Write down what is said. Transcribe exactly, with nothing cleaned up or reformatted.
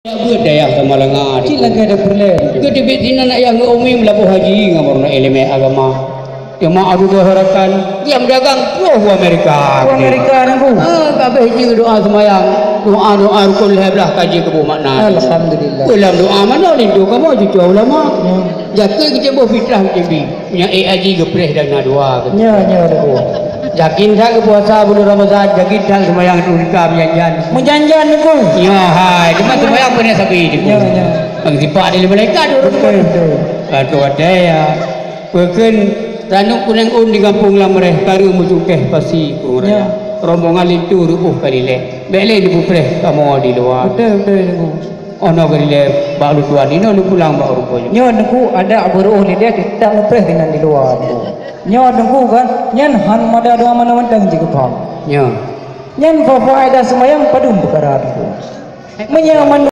Beuet dayah Samalanga. Cit lagèe ada peureulèe. Keuteubiet sinan ayah ngon umi meulaboh haji ngon meurunoe ileumèe agama. Teuma Abu Bakar Hakan, dia meudagang troh u Amerika. U Amerika, Teungku. Ah, ka abéh jih doa seumayang. Doa-doa rukon lhèe blah ka jikeuboh makna. Alhamdulillah. Dalam doa manoe linto kamoe cucoe ulama. Ya. Jakeuet keutimboh fitrah keutimbi. Nyan ék haji geupreh dan na dua. Ya, ya, Teungku. Yakin that geupuasa buleuen Ramadhan, yakin that seumayang tu rika meujanjan. Meujanjan, Teungku. Ya, hai, cuma seumayang pernah sabi, Teungku. Ya, ya. Bang sipak dari malaikat, Teungku. Betul, betul. Kata watèe ya. Peukén Ranub Kuneng Ôn di gampông Lamreh, kareueng meucungkèh pasi Krueng Raya. Ya. Rombongan linto reuôh ka dilèe. Bèk lé neupeupreh kamoe di luwa. Betul, betul, Teungku. Oh, noe ka dilèe bak lôn tuan, inoe lôn pulang bak ureueng tuan. Nyoe, Teungku, adak beureuôh dilèe, teutab neupreh keunan di luwa, Teungku. Nyoe, Teungku, kan, nyan han mada doa manoe mantong jeuet geupham. Nyoe. Nyan fa-, faedah seumayang padum peukara, Teungku. Meunyoe man